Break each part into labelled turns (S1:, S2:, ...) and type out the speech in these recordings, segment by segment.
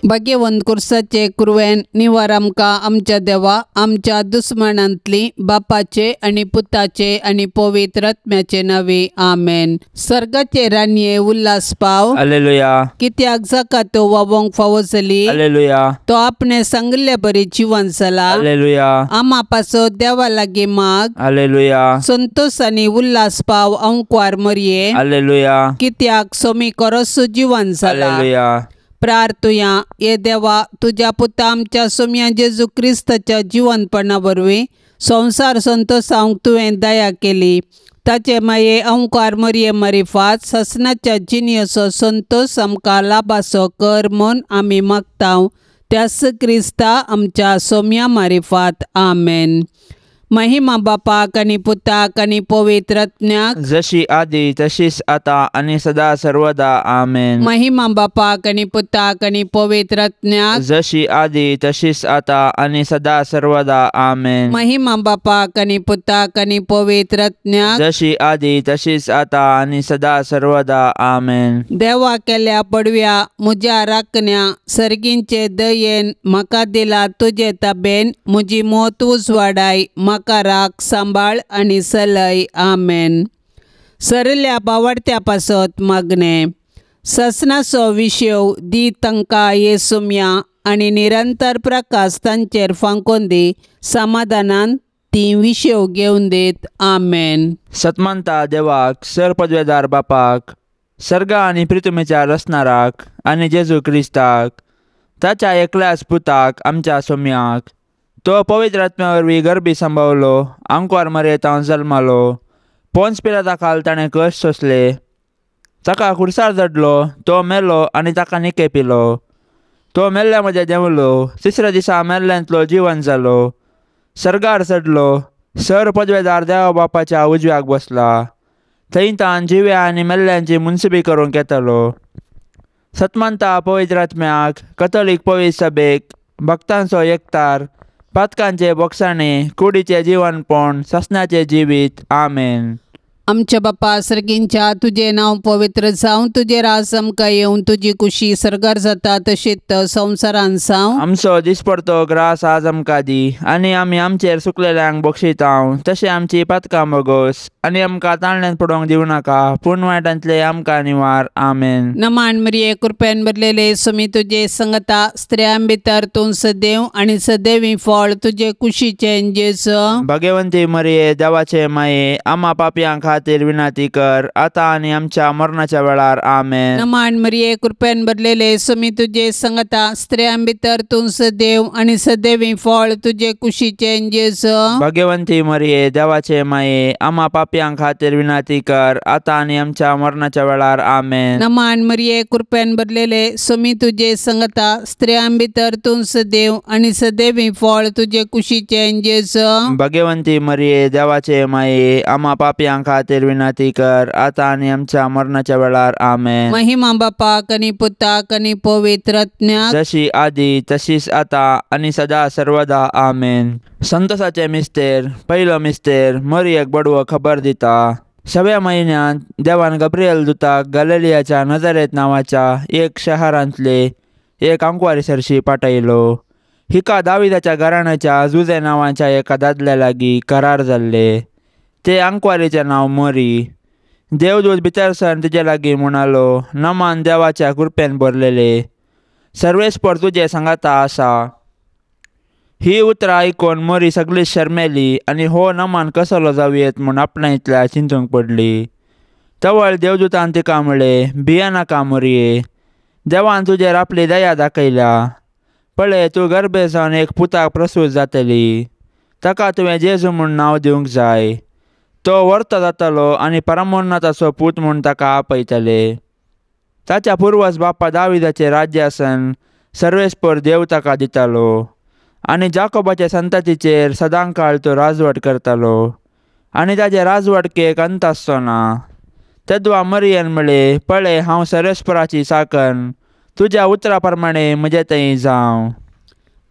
S1: भाग्यवंत कुर्साचे कुरवेन निवार आमकां आमच्या देवा आमच्या दुस्मानांतली बापाचे आनी पुताचे आनी पवित्र आत्म्याचे नांवे आमेन. सर्गाचे रानये उल्हास पाव.
S2: हालेलुया.
S1: कित्याक जाका तो वावोंक फावो जाली.
S2: हालेलुया.
S1: तो आपणे सांगिल्ले बरी जिवन जाला.
S2: हालेलुया.
S1: आमा पासत देवा लागीं माग.
S2: हालेलुया.
S1: संतोष आनी उल्हास पाव अंकवार मरये.
S2: हालेलुया.
S1: कित्याक सोमी करस जिवन जाला.
S2: हालेलुया.
S1: प्रार्थुया. हे देवा तुज्या पुता आमच्या सोम्या जेजू क्रिस्ताच्या जिवनपणा वरवीं संवसार संतोषावंक तुवें दया केली. ताचे माये अंकार मरये मरिफात ससनाच्या जिणेचो संतोष आमकां लाभासो कर म्हूण आमी मागता त्यास क्रिस्ता आमच्या सोम्या मारिफात. आमेन. महिमा बापाक आनी पुताक आनी पवित्र आत्म्याक,
S2: जशी आदी तशीच आता आनी सदा सर्वदा. आमेन.
S1: महिमा बापाक आनी पुताक आनी पवित्र आत्म्याक,
S2: जशी आदी तशीच आता आनी सदा सर्वदा. आमेन.
S1: महिमा बापाक आनी पुताक आनी पवित्र आत्म्याक,
S2: जशी आदी तशीच आता आनी सदा सर्वदा. आमेन.
S1: देवा केल्या पडव्या म्हज्या राखण्या सर्गींचे दयेन म्हाका दिला तुजे ताबेन म्हजी मोत उजवाडाय म्हाका राख सांबाळ आनी सलय. आमेन. सरल्या बावडत्या पासत मागणें. ससनाचो विशेव दी तांकां येसुम्या आनी निरंतर प्रकाश तांचेर फांकोन दी समाधानान ती विशेव घेवन दीत. आमेन.
S2: सतमंता देवाक, सर पदवेदार बापाक, सर्गा आनी प्रितुमेच्या रचणाराक आनी जेजू क्रिस्ताक, ताच्या एकल्याच पुताक आमच्या सोम्याक, तो पवित्र आत्म्या वरवीं गर्भी सांबावलो, आंकवार मरयेतावन जल्मालो, पोन्स पिलाता खाल ताणें कश्ट सोंसले, ताका खुर्सार जडलो, तो मेलो आनी ताका निके पिलो, तो मेल्ल्या मदें देंवलो, तिसऱ्या दिसा मेल्ल्यांतलो जिवन जालो, सर्गार चडलो, सर पदवेदार देवा बापाच्या उजव्याक बसला, थंय तान जिव्या आनी मेल्ल्यांची मुनसिबी करूंक येतलो. सतमंता पवित्र आत्म्याक, कथोलीक पवित्र सभेक, भक्तांचो एकतार, पातकांचे बोगसाणे, कुडीचे जिवनपण, ससनाचे जिवीत. आमेन.
S1: आमच्या बापा सर्गींच्या तुजें नांव पवित्र जावं, तुजें राज आमकां येवन, तुजी कुशी सर्गार जाता तशीच संवसारान जावं.
S2: आमचो दिसपडतो ग्रास आज आमकां दी आनी आमी आमचेर सुकलेल्यांक बक्षितांव तशें आमची पातकां बोगोस आनी आमकां ताळण्यांत पडोवंक दिवं नाका, पूण वायटांतले आमकां निवार. आमेन.
S1: नमान मरिये कृपेन भरलेले सुमी तुजे संगता, स्त्रियां भितर तूं सदैव आनी सदैवी फळ तुजे कुशीचें जेजू.
S2: भगवंती मरिये देवाचे माये, आमा पापयां खातीर विनंती कर आता आनी आमच्या मरणाच्या वेळार. आमेन.
S1: नमान मरिये कृपेन भरलेले सुमी तुजे संगता, स्त्रियां भितर तूं सदैव आनी सदैवी फळ तुजे कुशीचें जेजू.
S2: भगवंती मरिये देवाचे माये, आमा पापयां खातीर विनंती कर आता आनी आमच्या मरणाच्या वेळार. आमेन.
S1: नमान मरिये कृपेन भरलेले सुमी तुजे संगता, स्त्रियां भितर तूं सदैव आनी सदैवी फळ तुजे कुशीचें जेजू.
S2: भगवंती मरिये देवाचे माये, आमा पापयां खातीर विनंती कर आता आनी आमच्या मरणाच्या वेळार. आमेन.
S1: महिमा बापाक आनी पुताक आनी पवित्र आत्म्याक,
S2: जशी आदी तशीच आता आनी सदा सर्वदा. आमेन. संतोषाचे मिस्तेर. पहिलो मिस्तेर. मरियेक बडवो खबर दिता. सव्या म्हयन्यांत देवान गब्रियल दुताक गलिलियाच्या नजरेत नांवाच्या एक शहरांतले एक आंकवारी सरशी पाठयलो. हिका दाविदाच्या घराण्याच्या जुजे नांवाच्या एका दादल्या लागीं करार जाल्ले. ते आंकवारीचें नांव मरी. देवदूत भितर सरून तिजे लागीं म्हणालो, नमान देवाच्या कृपेन भरलेले, सर्वेस्पर तुजे सांगाता आसा. ही उतरां आयकून मरी सगळी शर्मेली आनी हो नमान कसलो जावयेत म्हूण आपणायतल्या चिंतूंक पडली. तवळ देवदूतान तिका म्हळें, भियेनाका मरये, देवान तुजेर आपली दया दाखयल्या. पळय, तूं गर्भे जावन एक पुताक प्रसूत जातली, ताका तुवें जेजू म्हूण नांव दिवंक जाय. तो वर्त जातलो आनी परमोन्नताचो पूत म्हूण ताका आपयतले. ताच्या पुर्वज बापा दाविदाचें राज्यासन सर्वेस्पर देव ताका दितालो आनी जाकोबाच्या संततीचेर सदांकाळ तो राजवट करतालो आनी ताजे राजवटकेक अंत आसचो ना. तेदवा मरियन म्हळें, पळय, हांव सर्वेस्पराची चाकन, तुज्या उतरा प्रमाणे म्हजे थंय जावं.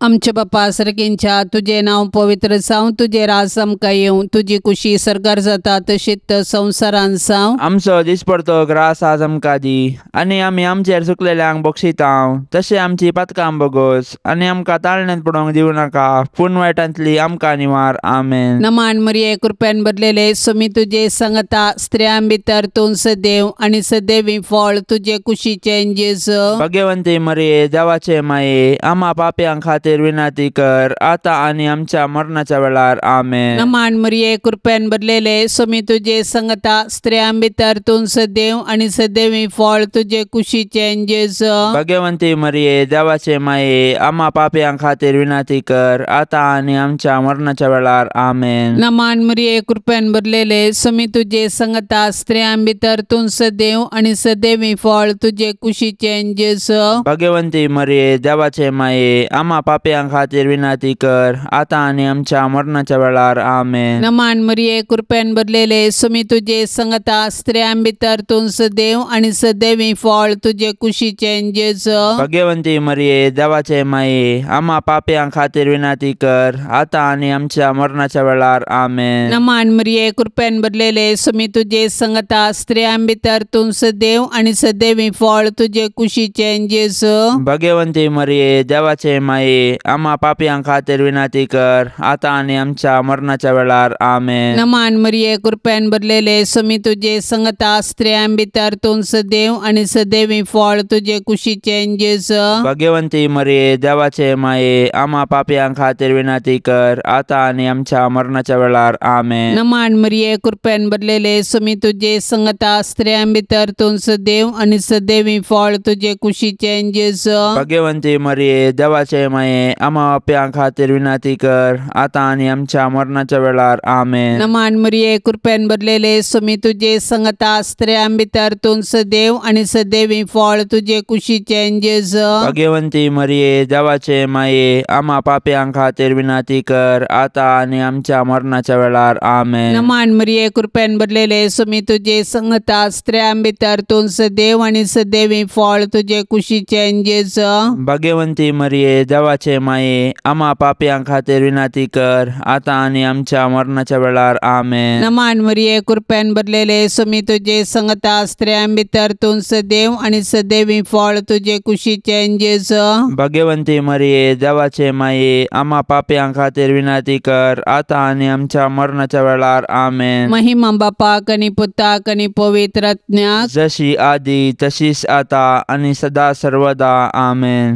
S1: आमच्या बापा सर्गींच्या तुजें नांव पवित्र जावं, तुजें राज आमकां येवं, तुजी कुशी सर्गार जाता तशीच संवसारान जावं.
S2: आमचो दिसपडतो ग्रास आज आमकां दी आनी आमी आमचेर चुकलेल्यांक बक्षितांव तशें आमची पातकां बोगोस आनी आमकां ताळण्यांत पडोवंक दिवं नाका पूण वायटांतली आमकां निवार. आमेन.
S1: नमान मरिये कृपेन भरलेले स्वामी तुजे संगता, स्त्रियां भितर तूं सदैव आनी सदैवी फळ तुजे कुशीचें जेजू.
S2: भगवंती मरिये देवाचे माये आम्हा पाप्यां खातीर विनंती कर आता आनी आमच्या मरणाच्या वेळार. आमेन.
S1: नमान मरिये कृपेन भरलेले स्वामी तुजे संगता, स्त्रियां भितर तूं सदैव आनी सदैवी फळ तुजे कुशीचें जेजू.
S2: भगवंती मरिये देवाचे माये आम्हा पाप्यां खातीर विनंती कर आता आनी आमच्या मरणाच्या वेळार. आमेन.
S1: नमान मरिये कृपेन भरलेले स्वामी तुजे संगता, स्त्रियां भितर तूं सदैव आनी सदैवी फळ तुजे कुशीचें जेजू.
S2: भगवंती मरिये देवाचे माये आम्हा पाप्यां खातीर विनंती कर आता आनी आमच्या मरणाच्या वेळार. आमेन.
S1: नमान मरिये कृपेन भरलेले स्वामी तुजे संगता, स्त्रियां भितर तूं सदैव आनी सदैवी फळ तुजे कुशीचें जेजू.
S2: भगवंती मरिये देवाचे माये आम्हा पाप्यां खातीर विनंती कर आता आनी आमच्या मरणाच्या वेळार. आमेन.
S1: नमान मरिये कृपेन भरलेले स्वामी तुजे संगता, स्त्रियां भितर तूं सदैव आनी सदैवी फळ तुजे कुशीचें जेजू.
S2: भगवंती मरिये देवाचे माये आम्हा पाप्यां खातीर विनंती कर आता आनी आमच्या मरणाच्या वेळार. आमेन.
S1: नमान मरिये कृपेन भरलेले स्वामी तुजे संगता, स्त्रियां भितर तूं सदैव आनी सदैवी फळ तुजे कुशीचें जेजू.
S2: भगवंती मरिये देवाचे माये आम्हा पाप्यां खातीर विनंती कर आता आनी आमच्या मरणाच्या वेळार. आमेन.
S1: नमान मरिये कृपेन भरलेले स्वामी तुजे संगता, स्त्रियां भितर तूं सदैव आनी सदैवी फळ तुजे कुशीचें जेजू.
S2: भगवंती मरिये देवाचे माये आम्हा पाप्यां खातीर विनंती कर आता आनी आमच्या मरणाच्या वेळार. आमेन.
S1: नमान मरिये कृपेन भरलेले स्वामी तुजे संगता, स्त्रियां भितर तूं सदैव आनी सदैवी फळ तुजे कुशीचें जेजू.
S2: भगवंती मरिये देवाचे माये आम्हा पाप्यां खातीर विनंती कर आता आनी आमच्या मरणाच्या वेळार. आमेन.
S1: नमान मरिये कृपेन भरलेले स्वामी तुजे संगता, स्त्रियां भितर तूं सदैव आनी सदैवी फळ तुजे कुशीचें जेजू.
S2: भगवंती मरिये देवाचे माये आम्हा पाप्यां खातीर विनंती कर आता आनी आमच्या मरणाच्या वेळार. आमेन.
S1: नमान मरिये कृपेन भरलेले स्वामी तुजे संगता, स्त्रियां भितर तूं सदैव आनी सदैवी फळ तुजे कुशीचें जेजू.
S2: भगवंती मरिये देवाचे माये आम्हा पाप्यां खातीर विनंती कर आता आनी आमच्या मरणाच्या वेळार. आमेन.
S1: महिमा बापाक आनी पुताक आनी पवित्र आत्म्याक,
S2: जशी आदी तशीच आता आनी सदा सर्वदा. आमेन.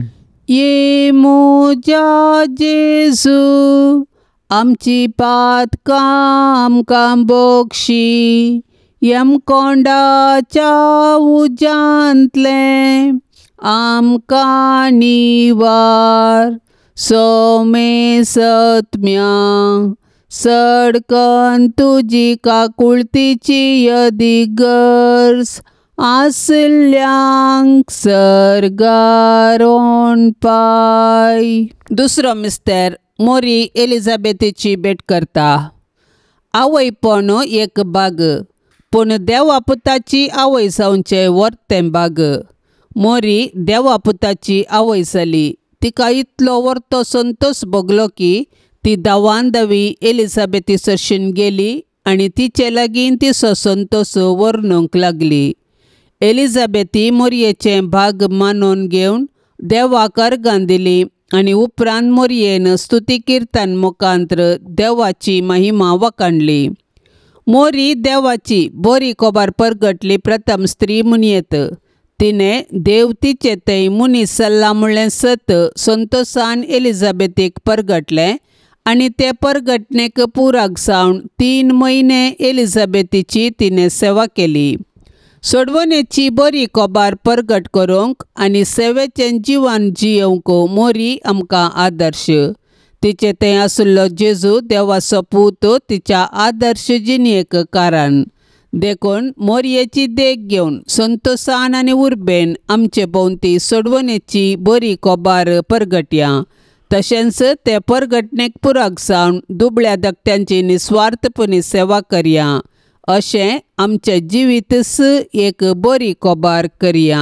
S1: ये म्हज्या जेजू आमची पातकां आमकां बोगशी, यमकोंडाच्या उज्यांतलें आमकां निवार. सोमे सत्म्या सडकन तुजी काकुळतीची यदी गरज आसल्यांक सर्गार पाय. दुसरो मिस्तर मोरी एलिझाबेथीची भेट करता. आवयपण एक बाग, पूण देवा पुताची आवय जावचें वर्तें बाग. मोरी देवा पुताची आवय जाली. तिका इतलो वर्तो संतोश भोगलो की ती धांवान धांवी एलिझाबेथी सरशीन गेली आनी तिचे लागीं तिचो संतोश वर्णूंक लागली. एलिझाबेथी मोरयेचें भाग मानून घेवन देवाक अर्गां दिली आनी उपरांत मोरयेन स्तुती किर्तन मुखांत्र देवाची महिमा वखाणली. मोरी देवाची बरी खबर परगटली प्रथम स्त्री म्हणयेत. तिणें देव तिचे थंय मनीस सल्ला म्हणलें सत संतोशान एलिझाबेथीक परगटलें आनी ते परगटणेक पुराक जावन 3 म्हयने एलिझाबेथीची तिणें सेवा केली. सोडवणेची बरी खबर परगट करूंक आनी सेवेचें जिवन जियोवंक मोरी आमकां आदर्श. तिचे थंय आशिल्लो जेजू देवाचो पूत तिच्या आदर्श जिणेक कारण. देखून मोरयेची देख घेवन संतोशान आनी उर्बेन आमचे भोंवती सोडवणेची बरी खबर परगटया. तशेंच ते परगटणेक पुराक जावन दुबळ्या धाकट्यांची निस्वार्थपणी सेवा करया. अशें आमचें जिवीतच एक बरी खबर करया.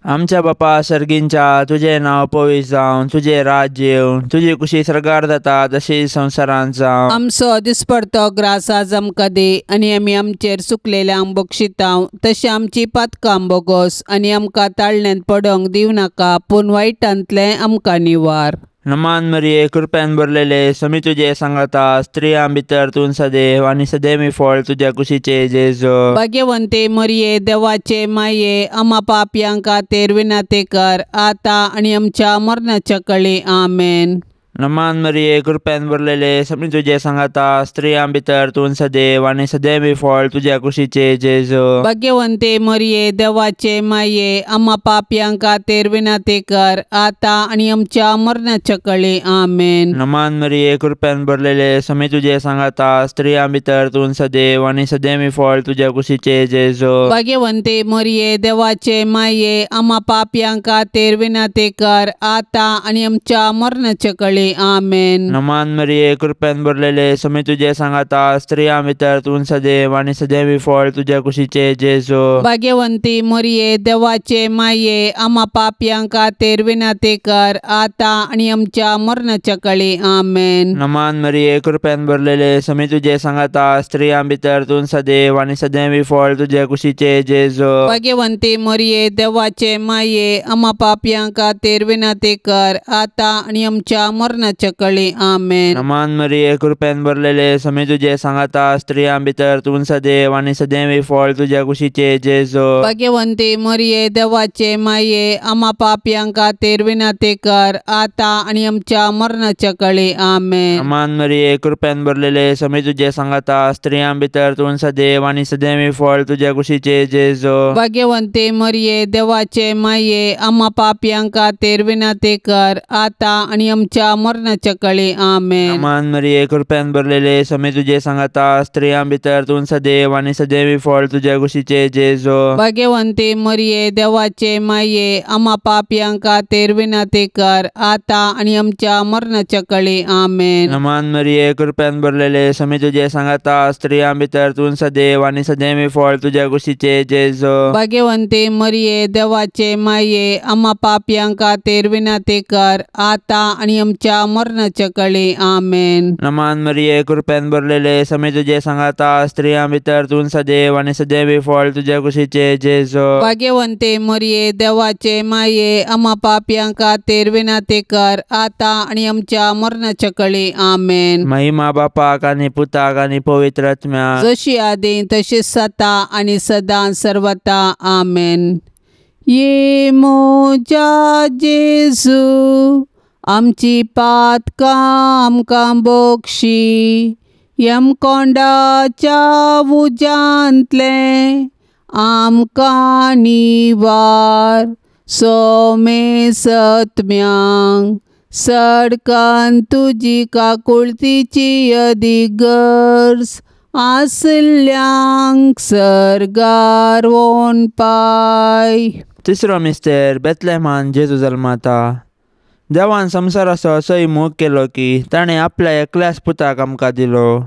S2: आमच्या बापा सर्गींच्या तुजें नांव पवित्र जावं, तुजें राज्य येवं, तुजी कुशी सर्गार जाता तशी संवसारांत जावं।
S1: आमचो दिसपडतो ग्रास आज आमकां दी आनी आमी आमचेर चुकलेल्यांक बक्षितांव तशें आमची पातकां बोगोस आनी आमकां ताळण्यांत पडोंक दिवं नाका पूण वायटांतलें आमकां निवार।
S2: नमान मरिये कृपेन भरलेले समी तुजे सांगाता, स्त्रियां भितर तूं सदैव आनी सदैवी फळ तुज्या कुशीचे जेजू।
S1: भाग्यवंते मरिये देवाचे माये आमा पापयां खातीर विनंती कर आतां आनी आमच्या मरणाच्या कळी। आमेन।
S2: नमान मरिये कृपेन भरलेले समी तुजे सांगाता, स्त्रियां भितर तूं सदैव आनी सदैवी फळ तुज्या कुशीचे जेजू।
S1: भाग्यवंते मरिये देवाचे माये आमा पापयां खातीर विनंती कर आतां आनी आमच्या मरणाच्या कळी। आमेन।
S2: नमान मरिये कृपेन भरलेले समी तुजे सांगाता, स्त्रियां भितर तूं सदैव आनी सदैवी फळ तुज्या कुशीचे जेजू।
S1: भाग्यवंते मरिये देवाचे माये आमा पापयां खातीर विनंती कर आतां आनी आमच्या मरणाच्या कळी। आमेन।
S2: नमान मरिये कृपेन भरलेले समी तुजे सांगाता, स्त्रियां भितर तूं सदैव आनी सदैवी फळ तुज्या कुशीचे जेजू।
S1: भाग्यवंती मरिये देवाचे माये आमा पापयां खातीर विनंती कर आतां आनी आमच्या मरणाच्या कळी। आमेन।
S2: नमान मरिये कृपेन भरलेले समी तुजे सांगाता, स्त्रियां भितर तूं सदैव आनी सदैवी फळ तुज्या कुशीचे जेजू।
S1: भाग्यवंती मरिये देवाचे माये आमा पापयां खातीर विनंती कर आतां आनी आमच्या मरणाच्या कळी। आमेन।
S2: नमान मरिये कृपेन भरलेले समी तुजे सांगाता, स्त्रियां भितर तूं सदैव आनी सदैवी फळ तुज्या कुशीचे जेजू।
S1: भाग्यवंती मरिये देवाचे माये आमा पापयां खातीर विनंती कर आतां आनी आमच्या मरणाच्या कळी। आमेन।
S2: नमान मरिये कृपेन भरलेले समी तुजे सांगाता, स्त्रियां भितर तूं सदैव आनी सदैवी फळ तुज्या कुशीचे जेजू।
S1: भाग्यवंती मरिये देवाचे माये आमा पापयां खातीर विनंती कर आतां आनी आमच्या मरणाच्या कळी। आमेन।
S2: नमान मरिये कृपेन भरलेले समी तुजे सांगाता, स्त्रियां भितर तूं सदैव आनी सदैवी फळ तुज्या कुशीचे जेजू।
S1: भाग्यवंती मरिये देवाचे माये आमा पापयां खातीर विनंती कर आतां आनी आमच्या मरणाच्या कळी। आमेन।
S2: नमान मरिये कृपेन भरलेले समी तुजे सांगाता, स्त्रियां भितर तूं सदैव आनी सदैवी फळ तुज्या कुशीचे जेजू।
S1: भाग्यवंती मरिये देवाचे माये आमा पापयां खातीर विनंती कर आतां आनी आमच्या मरणाच्या कळी। आमेन।
S2: नमान मरिये कृपेन भरलेले समी तुजे सांगाता, स्त्रियां भितर तूं सदैव आनी सदैवी फळ तुज्या कुशीचे जेजू।
S1: भाग्यवंते मरिये देवाचे माये आमा पापयां खातीर विनंती कर आतां आनी आमच्या मरणाच्या कळी। आमेन।
S2: महिमा बापाक आनी पुताक आनी पवित्र आत्म्याक,
S1: जशी आदी तशी सता आनी सदां सर्वता। आमेन। ये म्हज्या जेजू आमची पातकां आमकां बोगशी, यमकोंडाच्या उज्यांतलें आमकां निवार, सोमे सत्म्यांक सडकान तुजी काकुळतीची अदीक गरज आसल्यांक सर्गार वोन पाय।
S2: तिसरो मिस्तेर बेतलेमान जेजू जल्माता। देवान संवसाराचो असोय मोग केलो की ताणें आपल्या एकल्याच पुताक आमकां दिलो।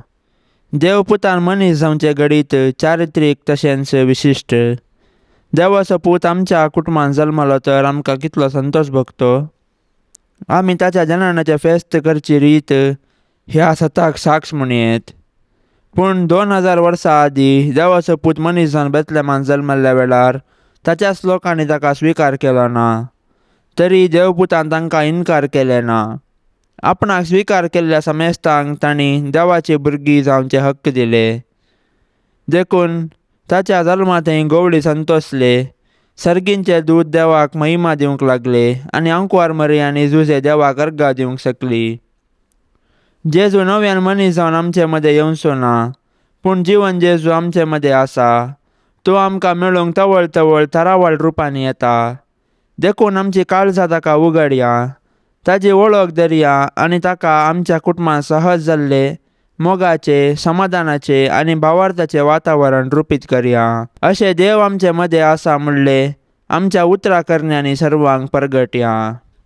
S2: देव पुतान मनीस जावचें घडीत चारित्रीक तशेंच विशिश्ट। देवाचो पूत आमच्या कुटुंबान जल्मलो तर आमकां कितलो संतोश भोगतो। आमी ताच्या जननाचें फेस्त करची रीत ह्या सताक साक्ष म्हणयेत। पूण 2000 वर्सां आदीं देवाचो पूत मनीस जावन बेतलेमान जल्मल्ल्या वेळार ताच्याच लोकांनी ताका स्विकार केलो ना, तरी देवपुतान तांकां इनकार केले ना। आपणाक स्विकार केल्ल्या समेस्तांक तांणी देवाची भुरगीं जावचे हक्क दिले। देखून ताच्या जल्मा थंय गवळी संतोसले, सर्गींचे दूत देवाक महिमा दिवंक लागले आनी अंकवार मरी आनी जुजे देवाक अर्गां दिवंक शकली। जेजू नव्यान मनीस जावन आमचे मदें येवचो ना, पूण जिवन जेजू आमचे मदें आसा। तो आमकां मेळूंक तवळ तवळ थरावळ रुपांनी येता। देखून आमची काळजां ताका उगडया, ताजी वळख धरया आनी ताका आमच्या कुटुंबांत सहज जाल्ले मोगाचे, समाधानाचे आनी भावार्थाचे वातावरण रुपीत करया। अशें देव आमचे मदें आसा म्हणलें आमच्या उतरां करण्यांनी सर्वांक परगटया।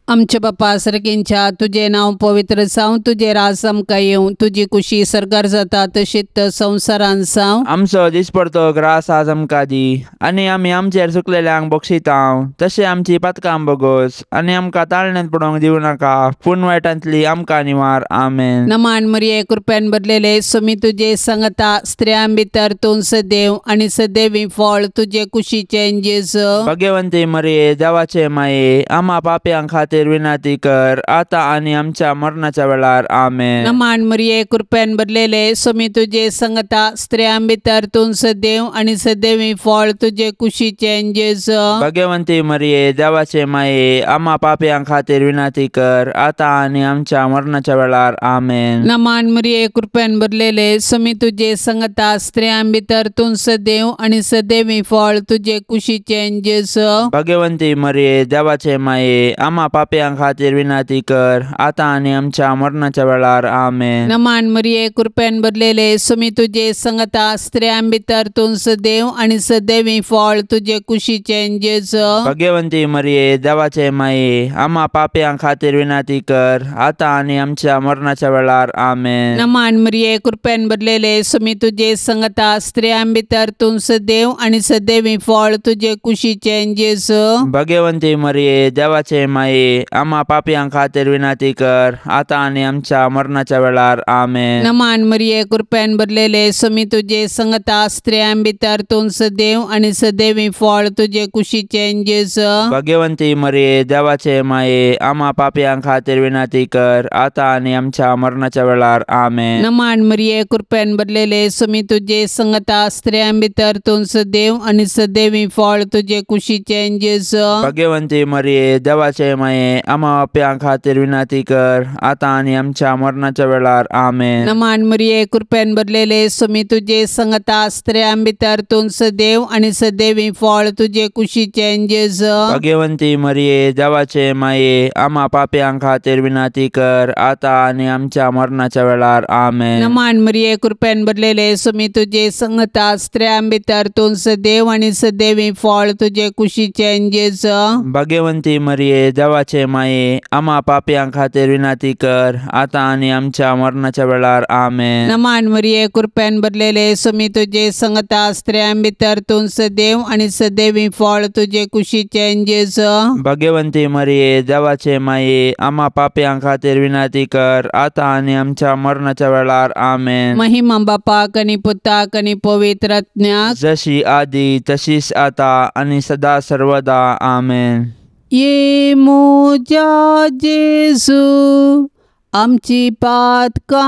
S1: आमच्या बापा सर्गींच्या तुजें नांव पवित्र जावं, तुजें राज आमकां येवं, तुजी कुशी सर्गार जाता तशीच संवसारान जावं।
S2: आमचो दिसपडतो ग्रास आज आमकां दी आनी आमी आमचेर चुकलेल्यांक बक्षितांव तशें आमची पातकां बगोस आनी आमकां ताळण्यांत पडोवंक दिवं नाका पूण वायटांतली आमकां निवार। आमेन।
S1: नमान मरिये कृपेन भरलेले स्वामी तुजे संगता, स्त्रियां भितर तूं सदैव आनी सदैवी फळ तुजे कुशीचें जेजू।
S2: भगवंती मरिये देवाचे माये आम्हा पाप्यां खातीर विनंती कर आता आनी आमच्या मरणाच्या वेळार। आमेन।
S1: नमान मरिये कृपेन भरलेले स्वामी तुजे संगता, स्त्रियां भितर तूं सदैव आनी सदैवी फळ तुजे कुशीचें जेजू।
S2: भगवंती मरिये देवाचे माये आम्हा पाप्यां खातीर विनंती कर आता आनी आमच्या मरणाच्या वेळार। आमेन।
S1: नमान मरिये कृपेन भरलेले स्वामी तुजे संगता, स्त्रियां भितर तूं सदैव आनी सदैवी फळ तुजे कुशीचें जेजू।
S2: भगवंती मरिये देवाचे माये आम्हा पाप्यां खातीर विनंती कर आता आनी आमच्या मरणाच्या वेळार। आमेन।
S1: नमान मरिये कृपेन भरलेले स्वामी तुजे संगता, स्त्रियां भितर तूं सदैव आनी सदैवी फळ तुजे कुशीचें जेजू।
S2: भगवंती मरिये देवाचे माये आम्हा पाप्यां खातीर विनंती कर आता आनी आमच्या मरणाच्या वेळार। आमेन।
S1: नमान मरिये कृपेन भरलेले स्वामी तुजे संगता, स्त्रियां भितर तूं सदैव आनी सदैवी फळ तुजे कुशीचें जेजू।
S2: भगवंती मरिये देवाचे माये आम्हा पाप्यां खातीर विनंती कर आता आनी आमच्या मरणाच्या वेळार। आमेन।
S1: नमान मरिये कृपेन भरलेले स्वामी तुजे संगता, स्त्रियां भितर तूं सदैव आनी सदैवी फळ तुजे कुशीचें जेजू।
S2: भगवंती मरिये देवाचे माये आम्हा पाप्यां खातीर विनंती कर आता आनी आमच्या मरणाच्या वेळार। आमेन।
S1: नमान मरिये कृपेन भरलेले स्वामी तुजे संगता, स्त्रियां भितर तूं सदैव आनी सदैवी फळ तुजे कुशीचें जेजू।
S2: भगवंती मरिये देवाचे माये आम्हा पाप्यां खातीर विनंती कर आता आनी आमच्या मरणाच्या वेळार। आमेन।
S1: नमान मरिये कृपेन भरलेले स्वामी तुजे संगता, स्त्रियां भितर तूं सदैव आनी सदैवी फळ तुजे कुशीचें जेजू।
S2: भगवंती मरिये देवाचे माये आम्हा पाप्यां खातीर विनंती कर आता आनी आमच्या मरणाच्या वेळार। आमेन।
S1: नमान मरिये कृपेन भरलेले स्वामी तुजे संगता, स्त्रियां भितर तूं सदैव आनी सदैवी फळ तुजे कुशीचें जेजू।
S2: भगवंती मरिये देवाचे माये आम्हा पाप्यां खातीर विनंती कर आता आनी आमच्या मरणाच्या वेळार। आमेन।
S1: नमान मरिये कृपेन भरलेले स्वामी तुजे संगता, स्त्रियां भितर तूं सदैव आनी सदैवी फळ तुजे कुशीचें जेजू।
S2: भगवंती मरिये देवाचे माये आम्हा पाप्यां खातीर विनंती कर आता आनी आमच्या मरणाच्या वेळार। आमेन।
S1: महिमा बापाक आनी पुताक आनी पवित्र आत्म्याक,
S2: जशी आदी तशीच आता आनी सदा सर्वदा। आमेन।
S1: ये म्हज्या जेजू आमची पातकां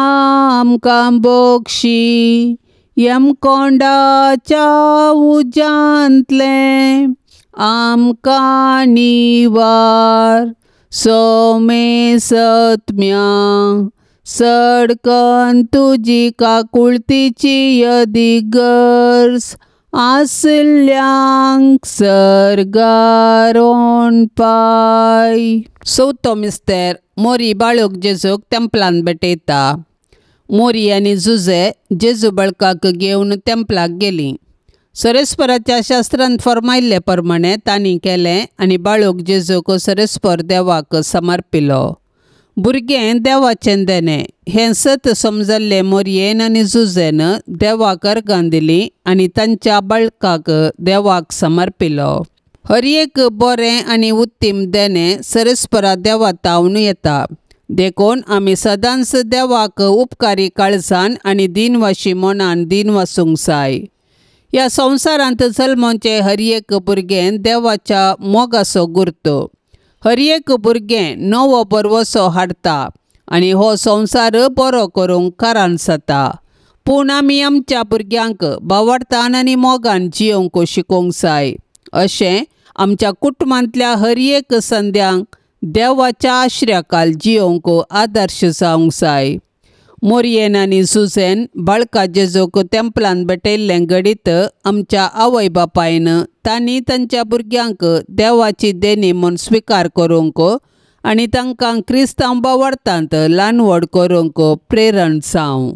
S1: आमकां बक्षी, यमकोंडाच्या उज्यांतलें आमकां निवार, सोमे सत्म्या सडकन तुजी काकुळतीची यदी गरज आसल्यांक सर्गार पाय। चवथो मिस्तेर मोरी बाळूक जेजूक तेंपलान भेटयता। मोरी आनी जुजे जेजू बळकाक घेवन तेंपलाक गेलीं। सरेस्पराच्या शास्त्रांत फर्मायल्ले प्रमाणे तांणी केलें आनी बाळूक जेजूक सरेस्पर देवाक समर्पिलो। भुरगें देवाचें देणें हें सत समजल्लें मोरयेन आनी जुजेन देवाक अर्गां दिलीं आनी तांच्या बाळकाक देवाक समर्पिलो। हर एक बरें आनी उत्तीम देणें सरेस्परा देवा तावन येता, देखून आमी सदांच देवाक उपकारी काळजान आनी दिनवाशी मनान दिनवासूंक जाय। ह्या संवसारांत जल्मोचें हर एक भुरगें देवाच्या मोगाचो गुर्तो। हर एक भुरगें नवो बरवसो हाडटा आनी हो संवसार बरो करूंक कारण जाता। पूण आमी आमच्या भुरग्यांक बावडतान आनी मोगान जियोवंक शिकोवंक जाय। अशें आमच्या कुटुंबांतल्या हर एक संद्यांक देवाच्या आश्र्याखाल जियोवंक आदर्श जावंक जाय। मोरयेन आनी जुजेन बाळका जेजूक तेंपलान भेटयल्लें घडीत आमच्या आवय बापायन तांणी तांच्या भुरग्यांक देवाची देणी म्हूण स्विकार करूंक आनी तांकां क्रिस्तांव बावडतांत ल्हान व्हड करूंक प्रेरण जावं।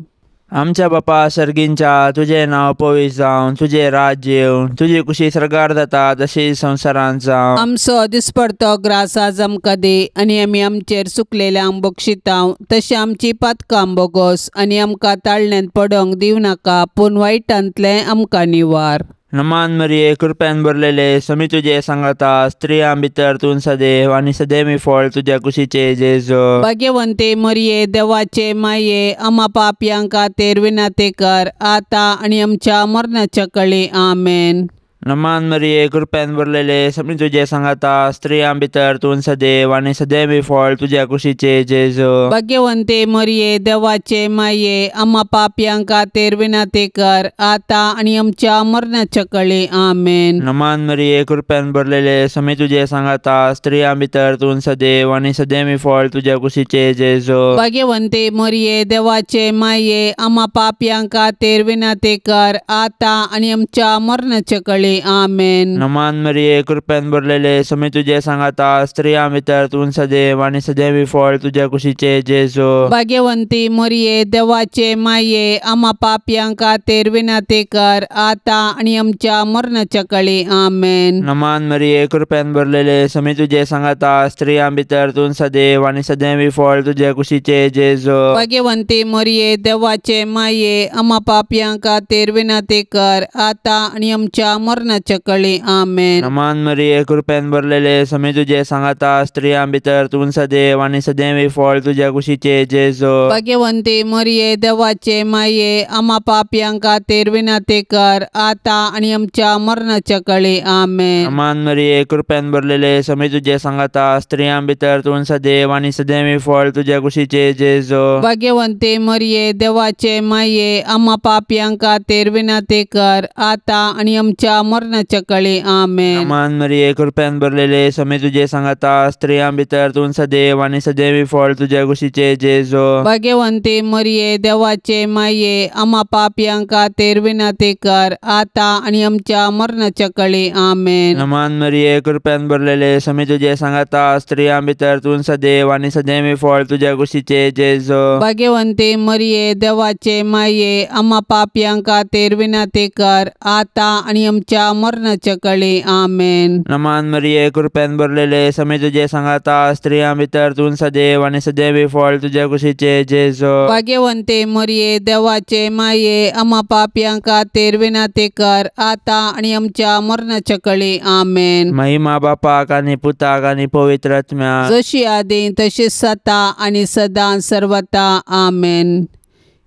S2: आमच्या बापा सर्गींच्या तुजें नांव पवित्र जावं, तुजें राज्य येवं, तुजी कुशी सर्गार जाता तशी संवसारांत जावं।
S1: आमचो दिसपडतो ग्रास आज आमकां दी आनी आमी आमचेर चुकलेल्यांक बक्षितांव तशें आमची पातकां बोगोस आनी आमकां ताळण्यांत पडोंक दिवं नाका पूण वायटांतलें आमकां निवार।
S2: नमान मरिये कृपेन भरलेले समी तुजे सांगाता, स्त्रियां भितर तूं सदैव आनी सदैवी फळ तुज्या कुशीचे जेजू।
S1: भाग्यवंते मरिये देवाचे माये आमा पापयां खातीर विनंती कर आतां आनी आमच्या मरणाच्या कळी। आमेन।
S2: नमान मरिये कृपेन भरलेले समी तुजे सांगाता, स्त्रियां भितर तूं सदैव आनी सदैवी फळ तुज्या कुशीचे जेजू।
S1: भाग्यवंते मरिये देवाचे माये आमा पापयां खातीर विनंती कर आतां आनी आमच्या मरणाच्या कळी। आमेन।
S2: नमान मरिये कृपेन भरलेले समी तुजे सांगाता, स्त्रियां भितर तूं सदैव आनी सदैवी फळ तुज्या कुशीचे जेजू।
S1: भाग्यवंते मरिये देवाचे माये आमा पापयां खातीर विनंती कर आतां आनी आमच्या मरणाच्या कळी। आमेन।
S2: नमान मरिये कृपेन भरलेले समी तुजे सांगाता, स्त्रियां भितर तूं सदैव आनी सदैवी फळ तुज्या कुशीचे जेजू।
S1: भाग्यवंती मरिये देवाचे माये आमा पापयां खातीर विनंती कर आतां आनी आमच्या मरणाच्या कळी। आमेन।
S2: नमान मरिये कृपेन भरलेले समी तुजे सांगाता, स्त्रियां भितर तूं सदैव आनी सदैवी फळ तुज्या कुशीचे जेजू।
S1: भाग्यवंती मरिये देवाचे माये आमा पापयां खातीर विनंती कर आतां आनी आमच्या मरणाच्या कळी। आमेन।
S2: नमान मरिये कृपेन भरलेले समी तुजे सांगाता, स्त्रियां भितर तूं सदैव आनी सदैवी फळ तुज्या कुशीचे जेजू।
S1: भाग्यवंती मरिये देवाचे माये आमा पापयां खातीर विनंती कर आतां आनी आमच्या मरणाच्या कळी। आमेन।
S2: नमान मरिये कृपेन भरलेले समी तुजे सांगाता, स्त्रियां भितर तूं सदैव आनी सदैवी फळ तुज्या कुशीचे जेजू।
S1: भाग्यवंती मरिये देवाचे माये आमा पापयां खातीर विनंती कर आतां आनी आमच्या मरणाच्या कळी। आमेन।
S2: नमान मरिये कृपेन भरलेले समी तुजे सांगाता, स्त्रियां भितर तूं सदैव आनी सदैवी फळ तुज्या कुशीचे जेजू।
S1: भाग्यवंती मरिये देवाचे माये आमा पापयां खातीर विनंती कर आतां आनी आमच्या मरणाच्या कळी। आमेन।
S2: नमान मरिये कृपेन भरलेले समी तुजे सांगाता, स्त्रियां भितर तूं सदैव आनी सदैवी फळ तुज्या कुशीचे जेजू।
S1: भाग्यवंती मरिये देवाचे माये आमा पापयां खातीर विनंती कर आतां आनी आमच्या मरणाच्या कळी। आमेन।
S2: नमान मरिये कृपेन भरलेले समी तुजे सांगाता, स्त्रियां भितर तूं सदैव आनी सदैवी फळ तुज्या कुशीचे जेजू।
S1: भाग्यवंते मरिये देवाचे माये आमा पापयां खातीर विनंती कर आतां आनी आमच्या मरणाच्या कळी। आमेन।
S2: महिमा बापाक आनी पुताक आनी पवित्र आत्म्याक,
S1: जशी आदी तशी सता आनी सदां सर्वता। आमेन।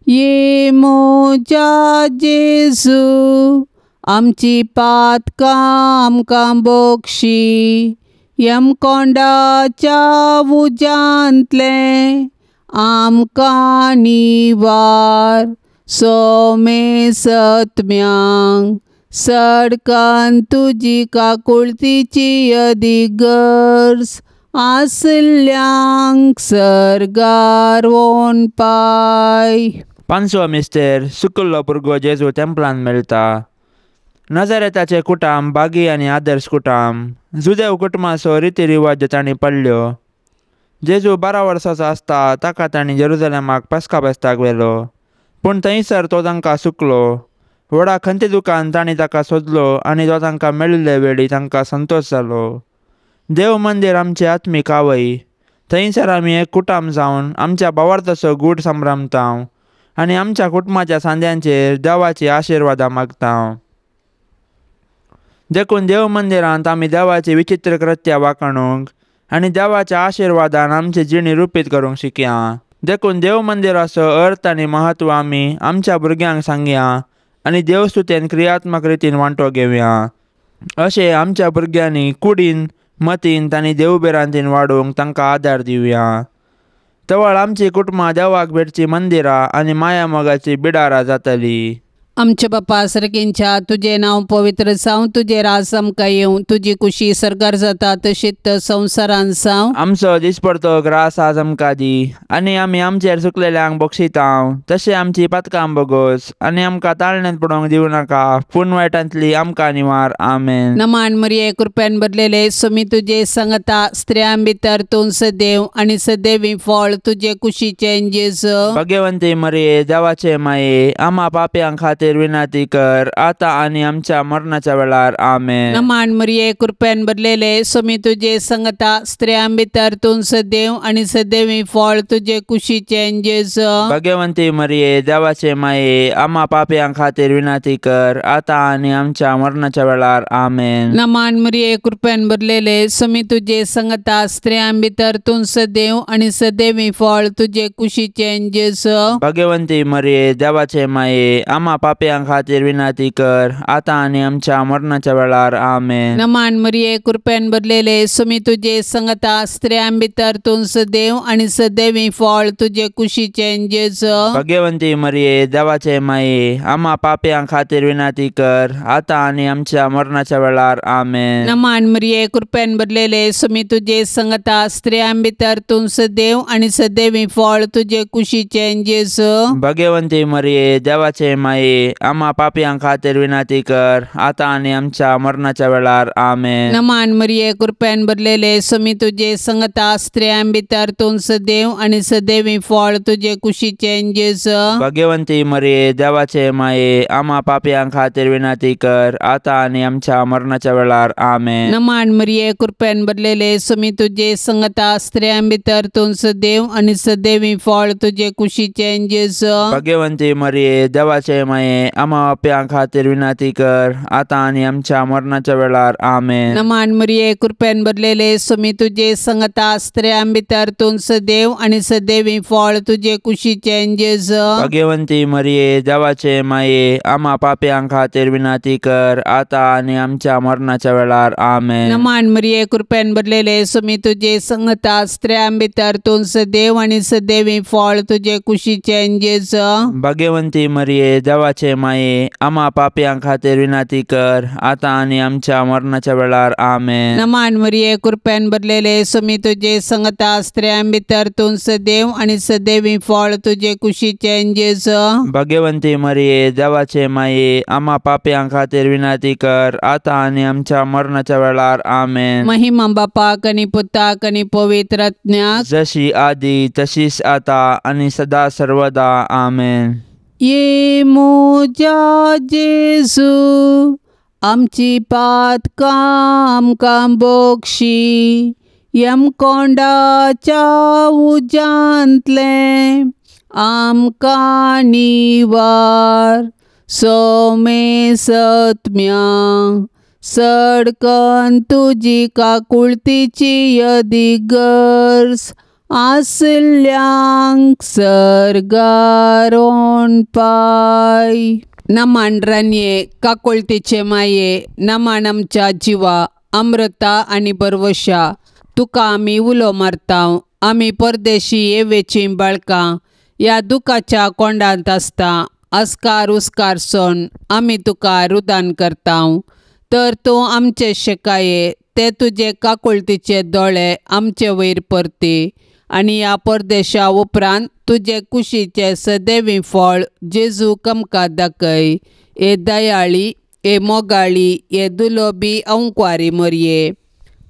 S1: ये म्हज्या जेजू आमची पातकां आमकां बोक्षी, यमकोंडाच्या उज्यांतलें आमकां निवार, सोमे सत्म्यांक सडकान तुजी काकुळतीची अदीक गरज आसल्यांक सर्गार वोन पाय।
S2: पांचवो मिस्तेर सुकुल्लो भुरगो जेजू तेंपलान मेळटा। नजरेताचे कुटाम बागी आनी आदर्श कुटाम जुदेव कुटुंबाचो रिती रिवाज तांणी पडल्यो। जेजू 12 वर्सांचो आसता ताका तांणी जेरुजलेमाक पस्का फेस्ताक व्हेलो, पूण थंयसर तो तांकां सुकलो। व्हडा खंती दुकान तांणी ताका सोदलो आनी तो तांकां मेळिल्ले वेळी तांकां संतोश जालो। देव मंदीर आमचे आत्मीक आवय, थंयसर आमी एक कुटाम जावन आमच्या भावार्थाचो गूट संभ्रमता आनी आमच्या कुटुंबाच्या सांद्यांचेर देवाची आशिर्वादां मागता। देखून देव मंदिरांत आमी देवाची विचित्र कृत्या वाखाणूंक आनी देवाच्या आशिर्वादान आमची जिणी रुपीत करूंक शिकया। देखून देव मंदिराचो अर्थ आनी म्हत्व आमी आमच्या भुरग्यांक सांगया आनी देवस्तुतेन क्रियात्मक रितीन वांटो घेवया। अशें आमच्या भुरग्यांनी कुडीन मतीन तांणी देवभिरांतीन वाडोवंक तांकां आदार दिवया। तवळ आमची कुटुंबां देवाक भेटची मंदिरां आनी माया मोगाची बिडारां जातली।
S1: आमच्या बापा सर्गींच्या तुजें नांव पवित्र जावं, तुजें राज आमकां येवं, तुजी कुशी सर्गार जाता तशीच संवसारान जावं।
S2: आमचो दिसपडतो ग्रास आज आमकां दी आनी आमी आमचेर चुकलेल्यांक बक्षितांव तशें आमची पातकां बगोस आनी आमकां ताळण्यांत पडोवंक दिवं नाका पूण वायटांतली आमकां निवार। आमेन।
S1: नमान मरिये कृपेन भरलेले स्वामी तुजे संगता, स्त्रियां भितर तूं सदैव आनी सदैवी फळ तुजे कुशीचें जेजू।
S2: भाग्यवंती मरिये देवाचे माये आम्हा पाप्यां खातीर विनंती कर आता आनी आमच्या मरणाच्या वेळार। आमेन।
S1: नमान मरिये कृपेन भरलेले स्वामी तुजे संगता, स्त्रियां भितर तूं सदैव आनी सदैवी फळ तुजे कुशीचें जेजू।
S2: भाग्यवंती मरिये देवाचे माये आम्हा पाप्यां खातीर विनंती कर आता आनी आमच्या मरणाच्या वेळार। आमेन।
S1: नमान मरिये कृपेन भरलेले स्वामी तुजे संगता, स्त्रियां भितर तूं सदैव आनी सदैवी फळ तुजे कुशीचें जेजू।
S2: भाग्यवंती मरिये देवाचे माये आम्हा पाप्यां खातीर विनंती कर आता आनी आमच्या मरणाच्या वेळार। आमेन।
S1: नमान मरिये कृपेन भरलेले स्वामी तुजे संगता, स्त्रियां भितर तूं सदैव आनी सदैवी फळ तुजे कुशीचें जेजू।
S2: भाग्यवंती मरिये देवाचे माये आम्हा पाप्यां खातीर विनंती कर आता आनी आमच्या मरणाच्या वेळार। आमेन।
S1: नमान मरिये कृपेन भरलेले स्वामी तुजे संगता, स्त्रियां भितर तूं सदैव आनी सदैवी फळ तुजे कुशीचें जेजू।
S2: भाग्यवंती मरिये देवाचे माये आम्हा पाप्यां खातीर विनंती कर आता आनी आमच्या मरणाच्या वेळार। आमेन।
S1: नमान मरिये कृपेन भरलेले स्वामी तुजे संगता, स्त्रियां भितर तूं सदैव आनी सदैवी फळ तुजे कुशीचें जेजू।
S2: भाग्यवंती मरिये देवाचे माये आम्हा पाप्यां खातीर विनंती कर आता आनी आमच्या मरणाच्या वेळार। आमेन।
S1: नमान मरिये कृपेन भरलेले स्वामी तुजे संगता, स्त्रियां भितर तूं सदैव आनी सदैवी फळ तुजे कुशीचें जेजू।
S2: भाग्यवंती मरिये देवाचे माये आम्हा पाप्यां खातीर विनंती कर आता आनी आमच्या मरणाच्या वेळार। आमेन।
S1: नमान मरिये कृपेन भरलेले स्वामी तुजे संगता, स्त्रियां भितर तूं सदैव आनी सदैवी फळ तुजे कुशीचें जेजू।
S2: भाग्यवंती मरिये देवाचे माये आम्हा पाप्यां खातीर विनंती कर आता आनी आमच्या मरणाच्या वेळार। आमेन।
S1: नमान मरिये कृपेन भरलेले स्वामी तुजे संगता, स्त्रियां भितर तूं सदैव आनी सदैवी फळ तुजे कुशीचें जेजू।
S2: भाग्यवंती मरिये देवाचे माये आम्हा पाप्यां खातीर विनंती कर आता आनी आमच्या मरणाच्या वेळार। आमेन।
S1: नमान मरिये कृपेन भरलेले स्वामी तुजे संगता, स्त्रियां भितर तूं सदैव आनी सदैवी फळ तुजे कुशीचें जेजू।
S2: भाग्यवंती मरिये देवाचे माये आम्हा पाप्यां खातीर विनंती कर आता आनी आमच्या मरणाच्या वेळार। आमेन।
S1: महिमा बापाक आनी पुताक आनी पवित्र आत्म्याक,
S2: जशी आदी तशीच आता आनी सदा सर्वदा। आमेन।
S1: ये म्हज्या जेजू आमची पातकां आमकां बक्षी, यमकोंडाच्या उज्यांतलें आमकां निवार। सोमे सत्म्या सडकन तुजी काकुळतीची यदी गरज आसल्यांक सर्गार पाय। नमान रानये काकुळतीचे माये, नमान आमच्या जिवा अमृता आनी बरवशा, तुका आमी उलो मारता। आमी परदेशी येवेची बाळकां ह्या दुखाच्या कोंडांत आसता, अस्कार उस्कार सोन आमी तुका रुदान करता। तर तूं आमचे शेकाये ते तुजे काकुळतीचे दोळे आमचे वयर परती आनी ह्या परदेशा उपरांत तुजे कुशीचे सदैवी फळ जेजू आमकां दाखय। हे दयाळी, हे मोगाळी, हे दुलोबी अंकुवारी मरये,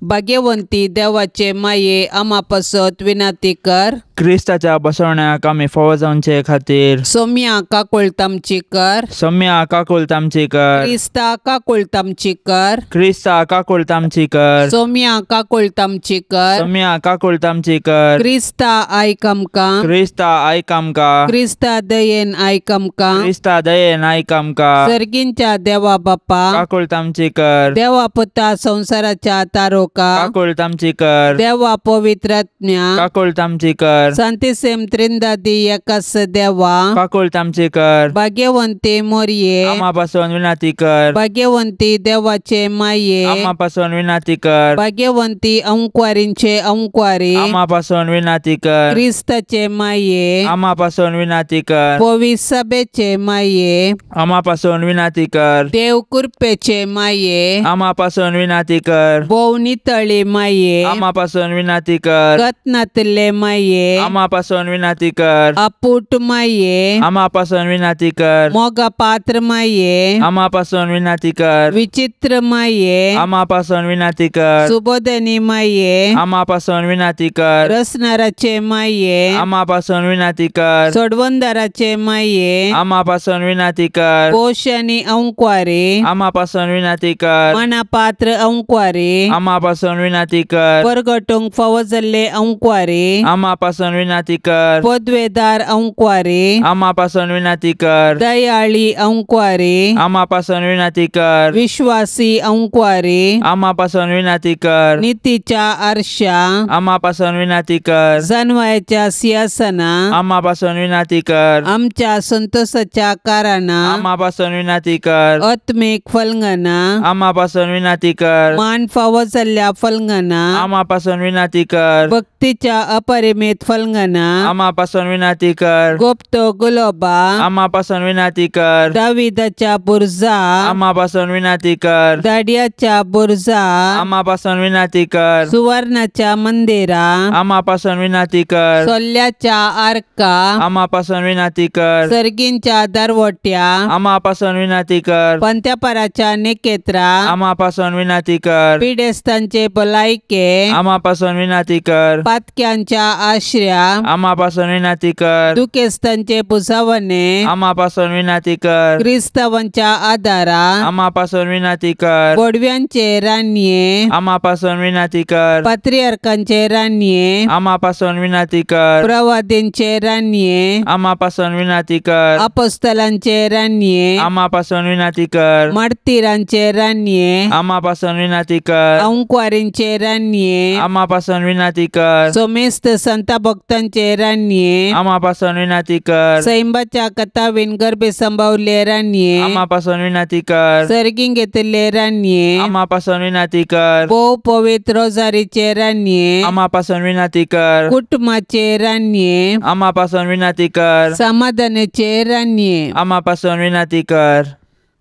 S1: भाग्यवंती देवाचे माये आमा पासत विनंती कर।
S2: क्रिस्ताच्या बसवण्याक आमी फावो जावचे खातीर
S1: सोम्या काकुळट आमची कर।
S2: सोम्या काकुळट आमची कर।
S1: क्रिस्ता काकुळट आमची कर।
S2: क्रिस्ता काकुळट आमची कर।
S1: सोम्या काकुळट आमची कर।
S2: सोम्या काकुळट आमची कर।
S1: क्रिस्ता आयक आमकां।
S2: क्रिस्ता आयक आमकां।
S1: क्रिस्ता दयेन आयक आमकां।
S2: क्रिस्ता दयेन आयक आमकां।
S1: सर्गींच्या देवा बापा
S2: काकुळट आमची कर।
S1: देवा पुता संवसाराच्या तारोका तुका
S2: काकुळट आमची कर
S1: देवा पवित्रात्म्या
S2: काकुळट आमची कर
S1: सांतिसेम त्रिंदादी एकास देवा
S2: काकुळट आमची कर
S1: भाग्यवंती मोरये
S2: आम्हापासून विनंती कर
S1: भाग्यवंती देवाचे माये
S2: आम्हापासून विनंती कर
S1: भाग्यवंती अंकवारींचे अंकवारी
S2: आम्हापासून विनंती कर
S1: क्रिस्ताचे माये
S2: आम्हापासून विनंती कर
S1: पवित्र सभेचे माये
S2: आम्हापासून विनंती कर
S1: देव कृपेचे माये
S2: आम्हापासून विनंती कर
S1: भोव नितळी माये
S2: आम्हापासून विनंती कर
S1: रत्नातले माये
S2: आम्हापासून विनंती कर
S1: अपूट माये
S2: आम्हापासून विनंती कर
S1: मोगा पात्र माये
S2: आम्हापासून विनंती कर
S1: विचित्र माये
S2: आम्हापासून विनंती कर
S1: सुबोधनी माये
S2: आम्हापासून विनंती कर
S1: रसनाराचे माये
S2: आम्हापासून विनंती कर
S1: सोडवंदाराचे माये
S2: आम्हापासून विनंती कर
S1: पोषणी अंकवारी
S2: आम्हापासून विनंती कर
S1: मनापात्र अंकवारी
S2: आम्हापासून विनंती कर
S1: परगटूंक फावो जाल्ले अंकवारी
S2: आम्हापासून विनंती कर
S1: पदवेदार अंकवारी
S2: आम्हापासून विनंती कर
S1: दयाळी अंकवारी
S2: आम्हापासून विनंती कर
S1: विश्वासी अंकवारी
S2: आम्हापासून विनंती कर
S1: नीतीच्या आरशा
S2: आम्हापासून विनंती कर
S1: जनवायाच्या सिंहासना
S2: आम्हापासून विनंती कर
S1: आमच्या संतोषाच्या कारणां
S2: आम्हापासून विनंती कर
S1: आत्मीक फलंगना
S2: आम्हापासून विनंती कर
S1: मान फावो जाल्ल्या फलंगना
S2: आम्हापासून विनंती कर
S1: भक्तीच्या अपरिमित फलंगना
S2: आम्हापासून विनंती कर
S1: गुप्त गुलोबा
S2: आम्हापासून विनंती कर
S1: दाविदाच्या बुर्जा
S2: आम्हापासून विनंती कर
S1: दाडियाच्या बुर्जा
S2: आम्हापासून विनंती कर
S1: सुवर्णाच्या मंदिरा
S2: आम्हापासून विनंती कर
S1: सोल्ल्याच्या आर्का
S2: आम्हापासून विनंती कर
S1: सर्गींच्या दरवट्या
S2: आम्हापासून विनंती कर
S1: पंत्यापराच्या निकेत्रा
S2: आम्हापासून विनंती कर
S1: पिडेस्तांचे भलायके
S2: आम्हापासून विनंती कर
S1: पातक्यांच्या आश्र्या
S2: आम्हापासून विनंती कर
S1: दुखेस्तांचे पुसावणे
S2: आम्हापासून विनंती कर
S1: क्रिस्तावांच्या आदारा
S2: आम्हापासून विनंती कर
S1: बोडव्यांचे रानये
S2: आम्हापासून विनंती कर
S1: पात्रियार्कांचे रानये
S2: आम्हापासून विनंती कर
S1: प्रवादींचे रानये
S2: आम्हापासून विनंती कर
S1: अपोस्तलांचे रानये
S2: आम्हापासून विनंती कर
S1: मार्तीरांचे रानये
S2: आम्हापासून विनंती कर
S1: अंकवारींचे रानये
S2: आम्हापासून विनंती कर
S1: सोमेस्त संता भक्तांचे रानये
S2: आम्हापासून विनंती कर
S1: सैंबाच्या कथावीन गर्भे संभावले रानये
S2: आम्हापासून विनंती कर
S1: सर्गीं घेतिल्ले रानये
S2: आम्हापासून विनंती कर
S1: भोव पवित्र रोजारीचे रानये
S2: आम्हापासून विनंती कर
S1: कुटुंबाचे रानये
S2: आम्हापासून विनंती कर
S1: समाधानाचे रानये
S2: आम्हापासून विनंती कर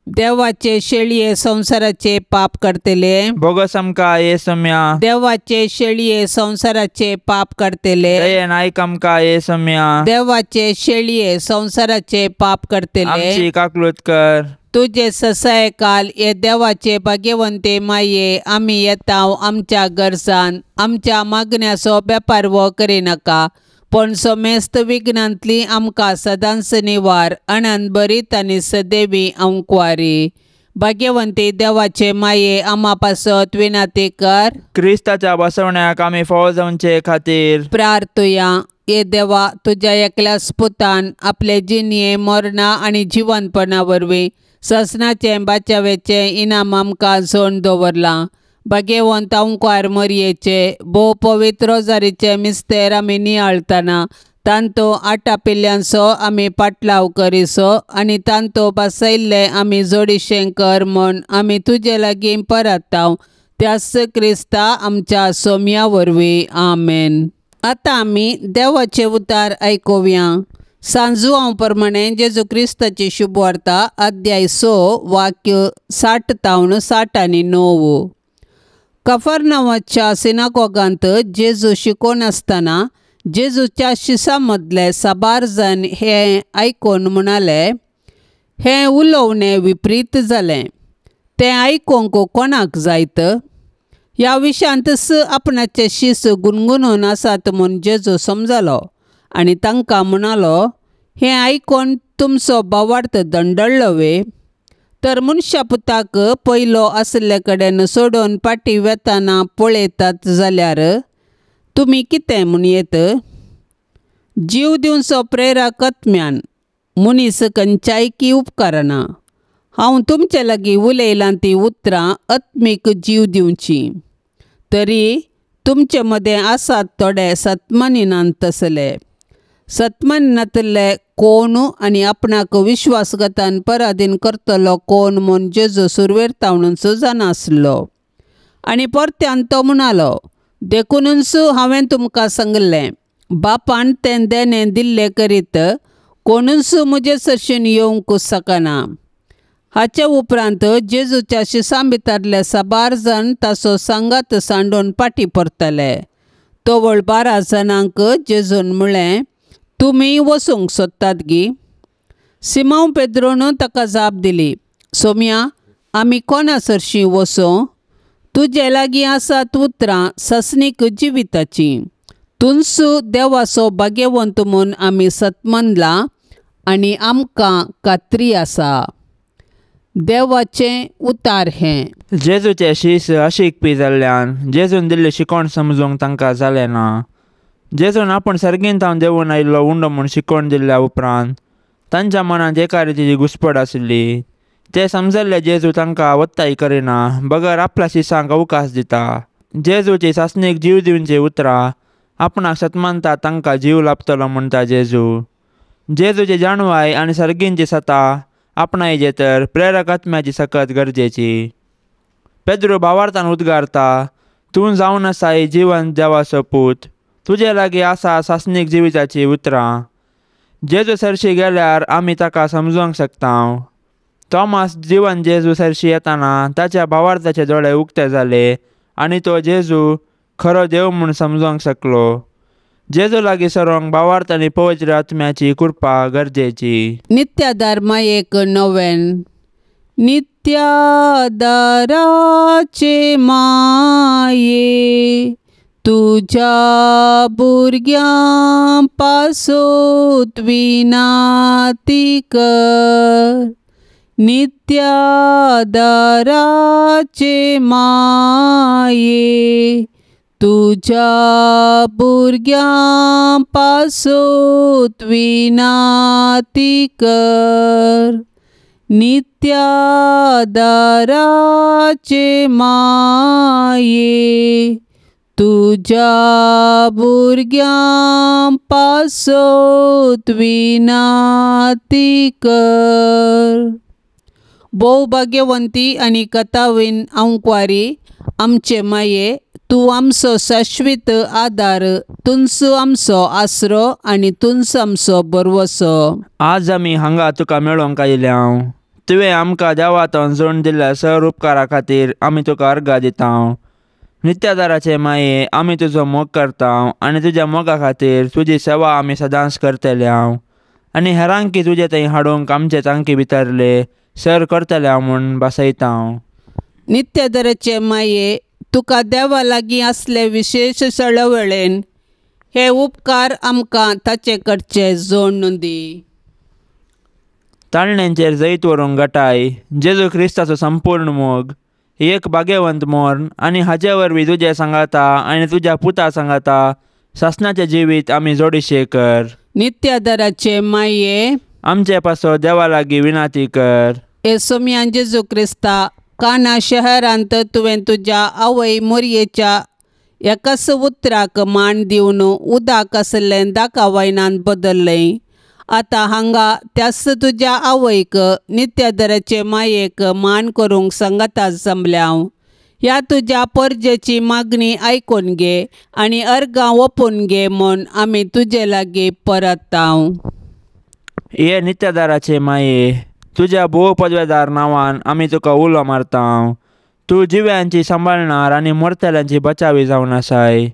S1: देवाचे शेळये संसाराचे पाप करतले
S2: भोगस आमकां ये सम्या
S1: देवाचे शेळये संसाराचे पाप करतले
S2: दयेन आयक आमकां ये सम्या
S1: देवाचे शेळये संसाराचे पाप करतले
S2: आमची काकलूत कर
S1: तुजे ससायकाल हे देवाचे भाग्यवंते माये आमी येताव आमच्या गरजान आमच्या मागण्याचो बेपारवो करिनाका पण समेस्त विघ्नांतली आमकां सदांच निवार अनंत बरीत आनी सदैवी अंकवारी भाग्यवंती देवाचे माये आमा पासत विनंती कर
S2: क्रिस्ताच्या बसवण्याक आमी फावो जावचे खातीर
S1: प्रार्थुया. ये देवा तुज्या एकल्याच पुतान आपले जिणये मरणा आनी जिवनपणा वरवीं ससनाचें बाचावेचें इनाम आमकां जोड दवरलां. भाग्यवंत अंकवार मरयेचे भोव पवित्र रोजारीचे मिस्तेर आमी नियाळतना तांतो आटापिल्ल्यांचो आमी पाटलाव करिसो आनी तांतो बसयल्ले आमी जोडिशें कर म्हूण आमी तुजे लागीं परताव त्याच क्रिस्ता आमच्या सोम्या वरवीं. आमेन. आतां आमी देवाचे उतार आयकुया. सांजुआंव प्रमाणे जेजू क्रिस्ताची शुभवार्ता अध्याय 6 वाक्य 60 तावन 69. कफरनावाच्या सिनागोगांत जेजू शिकोवन आसतना जेजूच्या शिसां मदले साबार जाण हें आयकून म्हणाले, हें उलोवणें विपरीत जालें, तें आयकूंक कोणाक जायत? ह्या विशयांतच आपणाचे शीस गुणगुणून आसात म्हूण जेजू समजलो आनी तांकां म्हणालो, हें आयकून तुमचो भावार्थ दंडळ्ळो वे? तर मनशा पुताक पयलो आशिल्ले कडेन सोडून फाटीं वेतना पळयतात जाल्यार तुमी कितें म्हणयेत? जीव दिवचो प्रेरक आत्म्यान मनीस खंयच्यायकी उपकारना. हांव तुमचे लागीं उलयलां तीं उतरां आत्मीक जीव दिवचीं, तरी तुमचे मदें आसात थोडे सतमानिनान तसले. सतमानिनांतले कोण आनी आपणाक विश्वासघातान पराधीन करतलो कोण म्हूण जेजू सुरवेर तावणूच जाणा आसलो. आनी परत्यान तो म्हणालो, देखूनच हांवें तुमकां सांगलें, बापान तें देणें दिल्लें करीत कोणूच म्हजे सरशीन येवंक शकना. हाचे उपरांत जेजूच्या शिसां भितरले साबार जाण ताचो सांगात सांडून फाटीं परतले. तवळ 12 जाणांक जेजून म्हळें, तुमी वचूंक सोदतात गी? सिमांव पेद्रून ताका जाप दिली, सोम्या, आमी कोणा सरशीं वचूं? तुजे लागीं आसात उतरां सासणीक जिविताचीं. तूंच देवाचो भाग्यवंत म्हूण आमी सतमानलां आनी आमकां खात्री आसा. देवाचें उतार हें.
S2: जेजूचे शीस अशिकपी जाल्ल्यान जेजून दिल्ली शिकवण समजूंक तांकां जालें ना. जेजून आपूण सर्गींत थावन देंवून आयिल्लो उंडो म्हूण शिकवण दिल्ल्या उपरांत तांच्या मनांत एका रितीची घुस्पड आशिल्ली. ते समजल्ले जेजू तांकां वत्ताय करिना बगर आपल्या शिसांक अवकाश दिता. जेजूची सासणीक जीव दिवची उतरां आपणाक सतमानता तांकां जीव लाभतलो म्हणटा जेजू. जेजूची जाणवाय आनी सर्गींची सता आपणायचे तर प्रेरक आत्म्याची सकत गरजेची. पेद्रू भावार्थान उद्गारता, तूं जावन आसाय जिवन देवाचो पूत, तुजे लागीं आसा सासणीक जिविताची उतरां. जेजू सरशी गेल्यार आमी ताका समजूंक शकता. थॉमस जिवन जेजू सरशी येताना ताच्या भावार्थाचे दोळे उक्ते जाले आनी तो जेजू खरो देव म्हूण समजूंक शकलो. जेजू लागीं सरोंक भावार्थ आनी पवित्र आत्म्याची कृपा गरजेची.
S1: नित्यादार मायेक नवेन. नित्यादाराचे माये, तुज्या भुरग्यां पासत विनाती कर. नित्यादाराचे माये, तुज्या भुरग्यां पासत विनाती कर. नित्यादाराचे माये, तुज्या भुरग्यां पासत विनाती कर. भोव भाग्यवंती आनी कथावीन आंकवारी आमचे माये, तूं आमचो शाश्वीत आदार, तूंच आमचो आसरो आनी तूंच आमचो भरवसो.
S2: आज आमी हांगा तुका मेळोंक आयल्या. तुवें आमकां देवांत जोडून दिल्ल्या सर उपकारा खातीर आमी तुका अर्गां दिता. नित्यादाराचे माये, आमी तुजो मोग करता आनी तुज्या मोगा खातीर तुजी सेवा आमी सदांच करतले आनी हेरांकी तुजे थंय हाडूंक आमचे तांकी भितरले सर करतले म्हूण भासयता.
S1: नित्यादाराचे माये, तुका देवा लागीं आसले विशेश सळवळेन हे उपकार आमकां ताचे कडचे जोडून दी.
S2: ताळण्यांचेर जैत व्हरूंक गटाय जेजू क्रिस्ताचो संपूर्ण मोग, एक भाग्यवंत मर्ण आनी हाचे वरवीं तुजें सांगाता आनी तुज्या पुता सांगाता सासणाचें जिवीत आमी जोडिशें कर.
S1: नित्यादाराचे माये,
S2: आमचे पासो देवा लागीं विनाती कर.
S1: हे सोम्यान जेजू क्रिस्ता, काना शहरांत तुवें तुज्या आवय मोरयेच्या एकाच उतराक मान दिवन उदक आसलें दाका वायनान बदल्लें. आतां हांगा त्याच तुज्या आवयक नित्यादाराचे मायेक मान करूंक सांगाता जमल्या. ह्या तुज्या परजेची मागणी आयकून घे आनी अर्गां ओपून घे म्हूण आमी तुजे लागीं परतता.
S2: हे नित्यादाराचे माये, तुज्या भोव पदवेदार नांवान आमी तुका उलो मारता. तूं जिव्यांची सांबाळणार आनी मरतल्यांची बचावी जावन आसाय.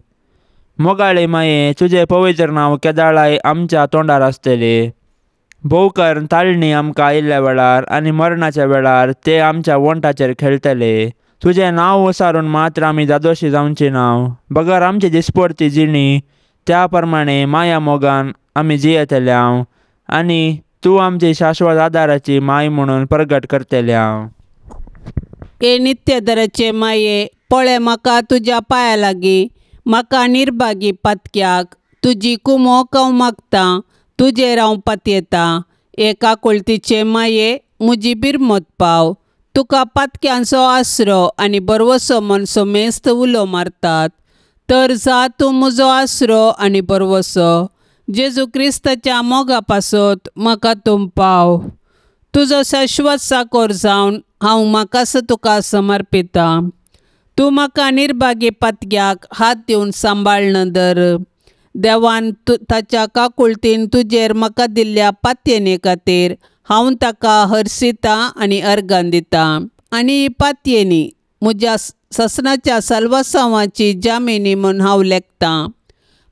S2: मोगाळे माये, तुजें पवित्र नांव केदाळाय आमच्या तोंडार आसतलें. भोवकर ताळणी आमकां आयिल्ल्या वेळार आनी मरणाच्या वेळार ते आमच्या वोंठाचेर खेळटले. तुजें नांव वसारून मात्र आमी जादोशी जावची ना, बगर आमची दिसपडती जिणी त्या प्रमाणे माया मोगान आमी जियेतले आनी तूं आमची शाश्वत आदाराची माय म्हणून प्रगट करतले.
S1: हे नित्यादाराचे माये, पळय म्हाका तुज्या पांया लागीं, म्हाका निर्भागी पातक्याक तुजी कुमोक हांव मागतां, तुजेर हांव पातयेतां. हे काकुळतीचे माये, म्हजी बिरमत पाव, तुका पातक्यांचो आसरो आनी बरवसो म्हूण समेस्त उलो मारतात. तर जा तूं म्हजो आसरो आनी बरवसो, जेजू क्रिस्ताच्या मोगा पासत म्हाका तूं पाव. तुजो शाश्वत साकोर जावन हांव म्हाकास तुका समर्पितां. तूं म्हाका निर्भागी पातक्याक हात दिवन सांबाळन धर. देवान ताच्या काकुळतीन तुजेर म्हाका दिल्ल्या पातयेने खातीर हांव ताका हर्शितां आनी अर्गां दितां. आनी ही पातयेनी म्हज्या ससनाच्या साल्वासांवाची जामिनी म्हूण हांव लेखतां.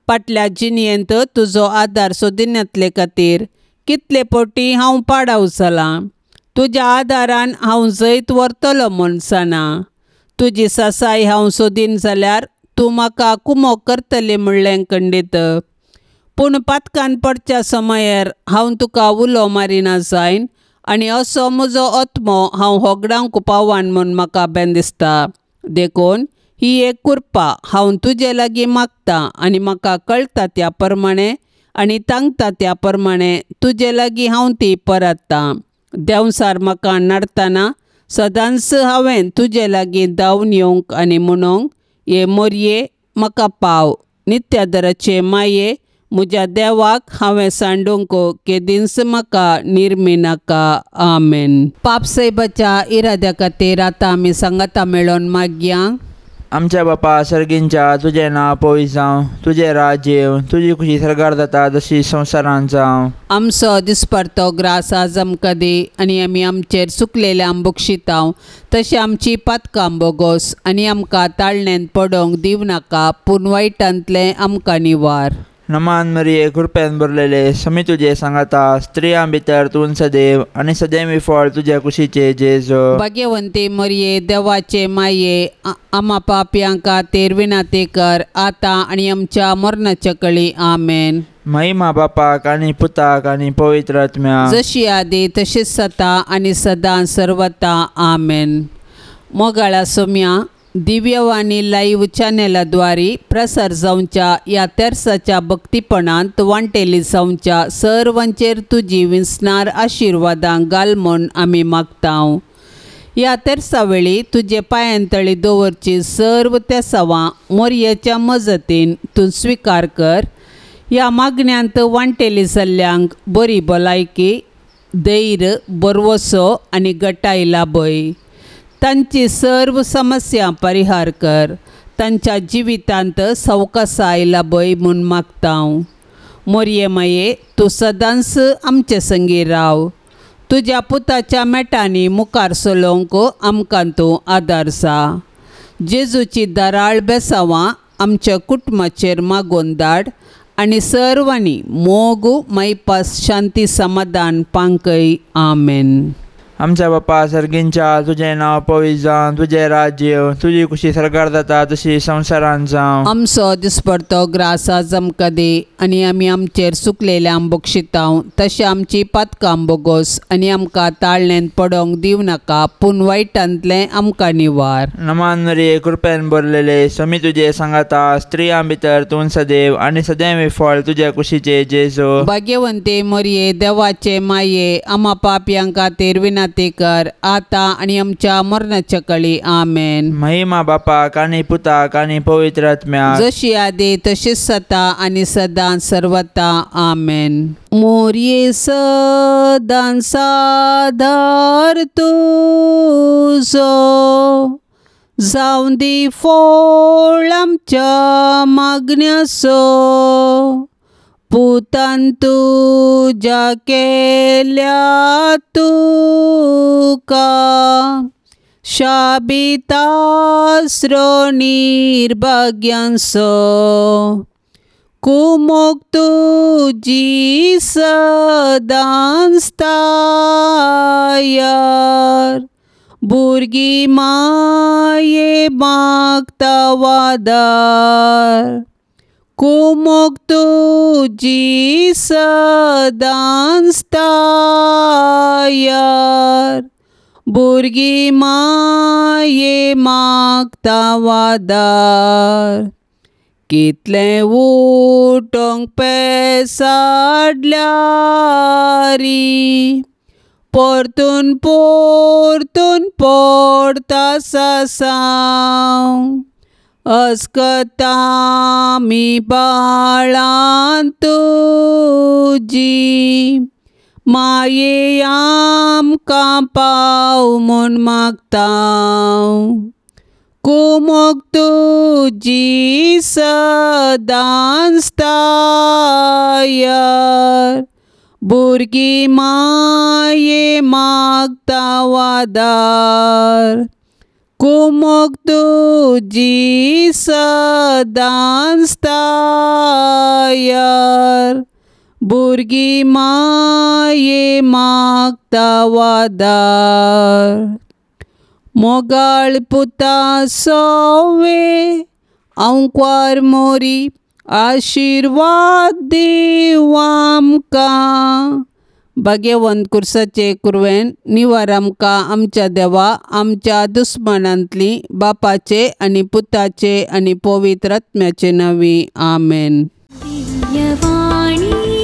S1: फाटल्या जिणेंत तुजो आदार सोदिनातले खातीर कितले फावटी हांव पाडाव जालां. तुज्या आदारान हांव जैत व्हरतलो म्हूण जाणा. तुजी सासाय हांव सोदीन जाल्यार तूं म्हाका कुमोक करतली म्हणलें खंडीत. पूण पातकान पडच्या समयार हांव तुका उलो मारिना जायन आनी असो म्हजो आत्मो हांव होगडावंक पावान म्हूण म्हाका बेन दिसता. देखून ही एक कृपा हांव तुजे लागीं मागतां आनी म्हाका कळटा त्या प्रमाणें आनी तांकता त्या प्रमाणें तुजे लागीं हांव ती परत्तां. देंवसार म्हाका नाडतना सदांच हांवें तुजे लागीं धांवन येवंक आनी म्हणूंक, ये मोरये म्हाका पाव. नित्यादराचे माये म्हज्या देवाक हांवें सांडूंक केदींच म्हाका निर्मिनाका. आमेन. पापसायबाच्या इराद्या खातीर आतां आमी सांगाता मेळोवन मागया.
S2: आमच्या बापा सर्गींच्या, तुजें नांव पवित्र जावं, तुजें राज्य येवं, तुजी खुशी सर्गार जाता तशी संवसारांत जावं.
S1: आमचो दिसपडतो ग्रास आज आमकां दी आनी आमी आमचेर चुकलेल्यांक बक्षितांव तशें आमची पातकां बोगोस आनी आमकां ताळण्यांत पडोवंक दिवं नाका, पूण वायटांतलें आमकां निवार.
S2: नमान मरिये, कृपेन भरलेले, समी तुजे सांगाता, स्त्रियां भितर तूं सदैव आनी सदैव फळ तुज्या कुशीचे जेजू.
S1: भाग्यवंती मरिये, देवाचे माये, आमा पापयां खातीर विनंती कर आतां आनी आमच्या मरणाच्या कळी. आमेन.
S2: महिमा बापाक आनी पुताक आनी पवित्र आत्म्याक,
S1: जशी आदी तशीच सता आनी सदां सर्वता. आमेन. मोगाळा सोम्या, दिव्यवाणी लाईव्ह चॅनलाद्वारे प्रसार जावच्या ह्या तेर्साच्या भक्तीपणांत वांटेली जावच्या सर्वांचेर तुजी विंचणार आशिर्वादां घाल म्हूण आमी मागतांव. ह्या तेर्सा वेळी तुजे पांयांतळी दवरची सर्व तेसावां मोरयेच्या मजतीन तूं स्विकार कर. ह्या मागण्यांत वांटेली जाल्ल्यांक बरी भलायकी, धैर्य, बरवसो आनी गटाय लाभय. तांची सर्व समस्या परिहार कर. तांच्या जिवितांत सवकासाय लाभय म्हूण मागतांव. मोरये माये, तूं सदांच आमचे संगी राव. तुज्या पुताच्या मेटांनी मुखार चलोवंक आमकां तूं आदार जा. जेजूची दराळ बेसावां आमच्या कुटुंबाचेर मागोवन धाड आनी सर्वांनी मोग, मायपास, शांती, समाधान पांकय. आमेन.
S2: आमच्या बापा सर्गींच्या, तुजें नांव पवित्र जावं, तुजें राज्य येवं, तुजी खुशी सर्गार जाता तशी संवसारांत जावं.
S1: आमचो दिसपडतो ग्रास आज आमकां दी आनी आमी आमचेर चुकलेल्यांक बक्षितांव तशें आमची पातकां बोगोस आनी आमकां ताळण्यांत पडोवंक दिवं नाका, पूण वायटांतलें आमकां निवार.
S2: नमान मरिये, कृपेन भरलेले, समी तुजे सांगाता, स्त्रियां भितर तूं सदैव आनी सदैव फळ तुज्या कुशीचे जेजू.
S1: भाग्यवंती मरिये, देवाचे माये, आमा पापयां खातीर विनंती कर आतां आनी आमच्या मरणाच्या कळी. आमेन.
S2: महिमा बापाक आनी पुताक आनी पवित्र आत्म्याक,
S1: जशी आदी तशीच सता आनी सदां सर्वता. आमेन. मोरये सदां सादार तुजो, जावं दी फोळ आमच्या मागण्याचो. पुतान तुज्या केल्या तुका शाबितास्रो निर्भाग्यांचो. कुमोक तुजी सदांच तायार, भुरगीं माये मागता वादार. कुमोक तुजी सदांच तायार, भुरगीं माये मागता वादार. कितलें उठोंक पेसाडल्यारी, परतून परतून पडता सासांव अस्कता आमी बाळां तुजी माये आमकां पाव म्हूण मागता कुमोक तुजी सदांच तायर भुरगीं माये मागता वादार कुमोक तुजी सदांच तायर भुरगीं माये मागता वादार मोगाळ पुता सोवे आंकवार मोरी आशिर्वाद दीव आमकां भाग्यवंत कुर्साचे कुरवेन निवार आमकां आमच्या देवा आमच्या दुस्मनांतली बापाचे आनी पुताचे आनी पवित्र आत्म्याचे नांवी आमेन.
S3: दिव्यवाणी.